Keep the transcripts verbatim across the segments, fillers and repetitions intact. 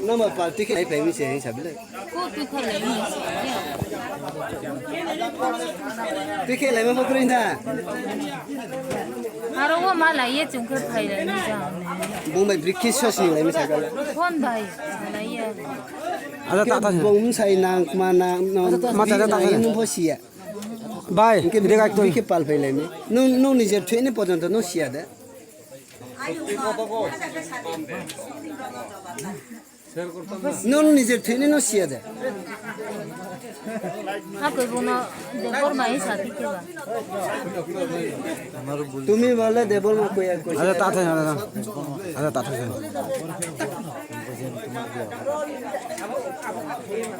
Nama party khe phai mi se sabile. Ko tu kha lai mi. Tikhe lai ma pokri na. Aro wa ma lai ye chung khe phai lai mi ja. Bung bai brik khe sos ni lai mi sabile. Phone bai lai ye. Ada ta ta. Bung sai nang ma na ma ta ta ta. Nung pho siya. Bai, brik ak tu. Brik khe pal phai lai mi. Nung nung ni je thwe ni pojon to nung siya de. Nung nijer thwini no siya de. Hakoi bono Debbarma hi sa thik ba. Tumi bole Debbarma koya koya. Ada ta thai, ada ta. Ada ta thai.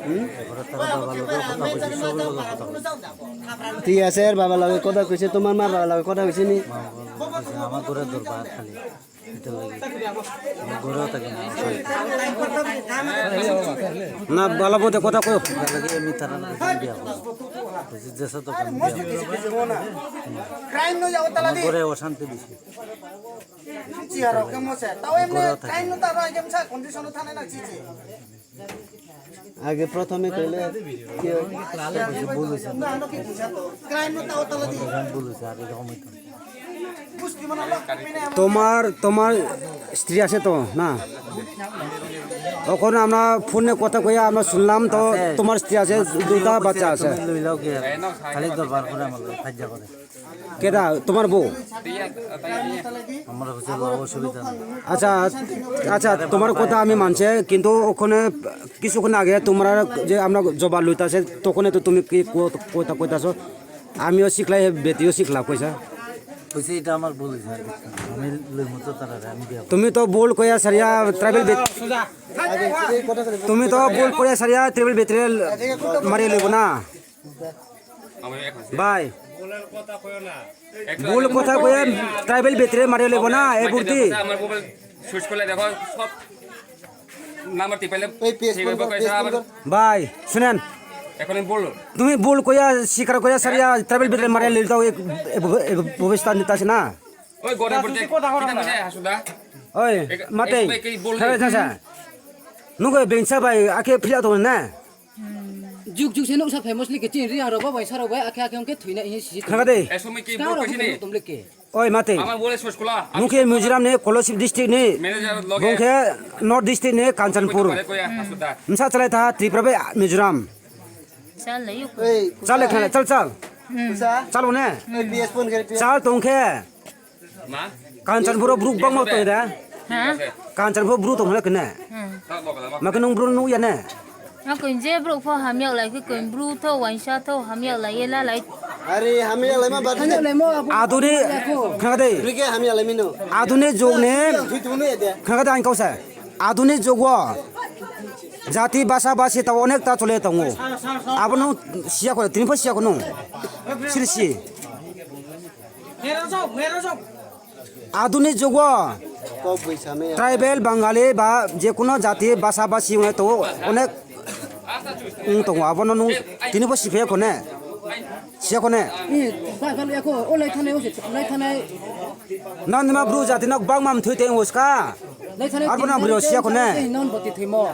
Hmm? Thik ase, baba loge kotha koise, tomar ma baba loge kotha koise ni. Ama gore dorbar khali. Ito lagi. Ama gore ta gana. Na bala bote kotha koyo. Lagi ami tara lagi biya ko. Jesa to kan biya. Crime no jabo tala di. Ama gore oshanti bisi. Chiaro kemo se. Tao emne crime no taro agem sa condition thane na chichi. Age prothome koile ki bul hoyse. Tomar, tomar stri ase to na? Okhon amra phone e kotha koya amra sunlam to tomar stri ase, duita bachcha ase. Khali dorbar kore amar loi, hajja kore. Keda, tomar bou? Amar hoyse labo osubida nei. Acha, acha, tomar kotha ami manse, kintu okhone kisukkhon age tomra je amra joba loita se, tokhone to tumi ki ko-, kotha koita so, amio sikhlai, betio sikhla koisa. Hoyse eta amar bul hoyse, ami loimo to tarare, ami biya. Tumi to bul koya sariya, tribal bet-, tumi to bul koya sariya, tribal betri mari loibo na. Bhai, bul kotha koye tribal betri mari lebo na, e burti. আমার mobile switch করলে দেখো, সব নাম্বার টিপাইলে এই পেজ ঠিক হবে, ফোন কর, কইছে পেজ ফোন আবার কর। Bhai, sunen. এখন আমি বলবো। Tumi bul koya, sikar koya, sariya, tribal betri mari lebo, e, e, e, bobista nita se na. ওই গড়ে পড়তে, কথা বলো না। ঠিক আছে, হাসুদা। Oi, এক-, mate. এক সময় কি বললি? Khara jasa. Nugo bengsa bai, ake phila to na. Juk juk se nuksa famous like chin ri aro ba bai saro bai akhe akhe ongke thuina hi si. Khara de. এক সময় কি বল কইছিনি? Oi, mate. আমার বলে শেষ খোলা। Nukhe Mizoram ni Kolasib district ni. Manager loge। Bongkhe North district ni Kanchanpur. কইয়া, হাসুদা। Msa chalai tha Tripura bai Mizoram. Chal le khana, chal, chal. Chal ne? Chal tongkhe. Kanchanpur o bru bangma tong da? Ha? Kanchanpur o bru tong hwnle kene. Hmm. Ma khe nwng bru nuk ya ne? Ma koi je bru pho hamyak lai khe koi bru tho waisa tho hamyak lai ye la lai. Are hamyak lai ma ba. Aduni khna de. Bru ke hamyak lai mino. Aduni jug ne. Khna de ang kausa. Aduni jug o jati basa basi ta onek ta chole tongo. Abono siya ko, tini pho siya ko nung. Siri si. Aduni jugo tribal Bangali ba je kuno jati basa basi wngwi tongo, onek wng tongo. Abono nung tini bo siphe khone, siya khone. Ni ba kal eko o lai thanai, o lai thanai. Nang nima bru jati nok bangma mthwi teng uska. Arbo na bwrwi siya khone. Non boti thwimo.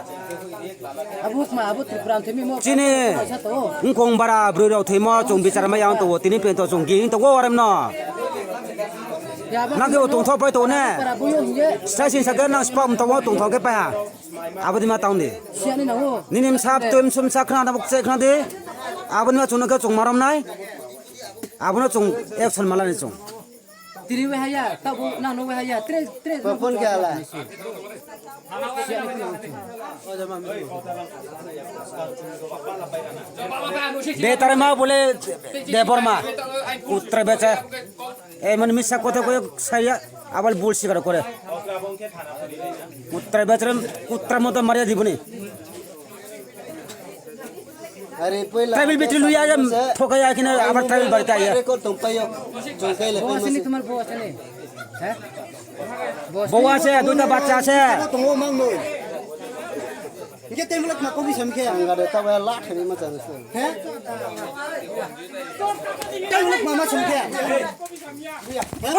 Abo hukma, abo Tripura thwimo. Chini. Wngkong bara bwrwi rok thwimo, chwng bichar mai yang tongo, tini pento chwng ging tongo arem no. Nang khe tongthok pai tongo ne. Sai sing sakhe nang spam tongo tongthok khe pai ha. Abo di ma tang di. Siya ni na o. Nini msap tu msum sakna na buk chekna di. Abo ni ma chwng khe chwng marom nai. Abo no chwng action malani chwng. Tini wai haya, tabo nang no wai haya, tre, tre. Phone khe ala. De tare ma bole de borma. Kutra becha. E mane misa kotha koyo saya abal bul sikar kore. Kutra becha kutra moto maria diboni. Tribal betri luya ya, thoka ya kina abar tribal barita ya. Record tong payo. Jongkai le. Bo asini tumar bo asini. Ha? Bo ase, duita bachcha ase. Tongo mang noi. Inke temulak ma kobi samkhe. Angare ta ba la thani ma chang se. Ha? Temulak ma ma samkhe.